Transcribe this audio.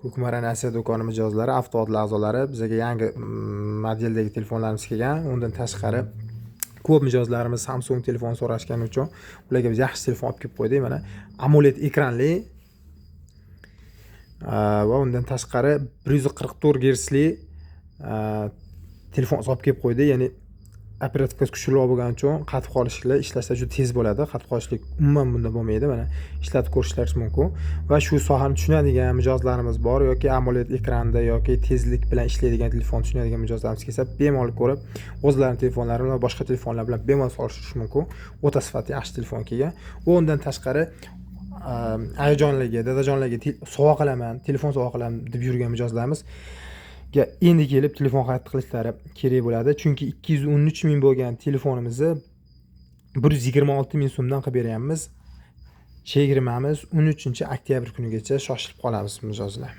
Ko'kmara Nasiya do'koni mijozlari, avtoodil a'zolari, bizaga yangi modeldagi telefonlarimiz kelgan. Undan tashqari, ko'p mijozlarimiz Samsung telefon so'rashgani uchun ularga biz yaxshi telefon olib kelib qo'ydik. Mana, AMOLED ekranli va undan tashqari 144 gersli telefon olib kelib qo'ydik. Ya'ni оперативка si kuchliroq bo'lgani uchun qatib qolishlar, ishlashda juda tez bo'ladi, qatib qolishlik umuman bunda bo'lmaydi. Mana, ishlatib ko'rishlaringiz mumkin. Va shu sohani tushunadigan mijozlarimiz bor yoki AMOLED ekranda yoki tezlik bilan ishlaydigan telefon tushunadigan mijozlarimiz kelsa, bemalol ko'rib, o'zlarini telefonlari bilan, boshqa telefonlar bilan bemalol solishtirish mumkin. O'ta sifati yaxshi telefon kelgan. Va undan tashqari, ayajonlarga, dadajonlarga sovg'a qilaman, telefon sovg'a qilaman deb yurgan mijozlarimiz endi kelib telefon xarid qilishlari kerak bo'ladi, chunki 213 000 bo'lgan telefonimizni 126 000 so'mdan qilib beryapmiz. Chegirmamiz 13-oktyabr kunigacha, shoshilib qolamiz, mijozlar.